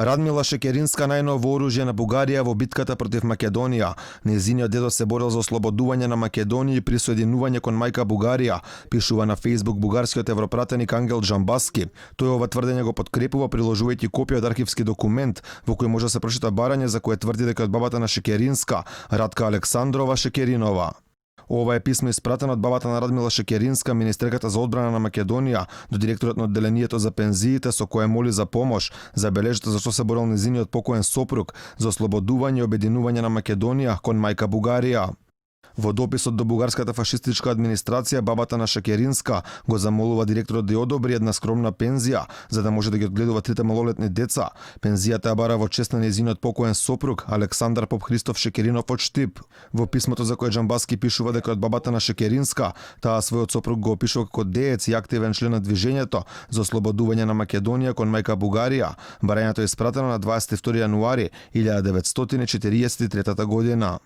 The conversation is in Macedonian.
Радмила Шекеринска најново оружје на Бугарија во битката против Македонија. Нејзиниот дедо се борел за ослободување на Македонија и присоединување кон мајка Бугарија, пишува на Facebook бугарскиот европратеник Ангел Джамбаски. Тој ова тврдење го подкрепува приложувајќи копија од архивски документ во кој може да се прочита барање за кое тврди дека од бабата на Шекеринска, Радка Александрова Шекеринова. Ова е писмо испратено од бабата на Радмила Шекеринска, министерката за одбрана на Македонија, до директорот на одделението за пензиите, со кое моли за помош, забележите зашто се борел нејзиниот покоен сопруг за ослободување и обединување на Македонија кон мајка Бугарија. Во дописот до бугарската фашистичка администрација, бабата на Шекеринска го замолува директорот да ја одобри една скромна пензија, за да може да ги одгледува трите малолетни деца. Пензијата ја бара во чест на нејзиниот покоен сопруг Александар Поп Христов Шекеринов од Штип. Во писмото за кое Джамбаски пишува дека од бабата на Шекеринска, таа својот сопруг го опишува како деец и активен член на движењето за ослободување на Македонија кон мајка Бугарија. Барањето е испратено на 22 јануари 1943 година.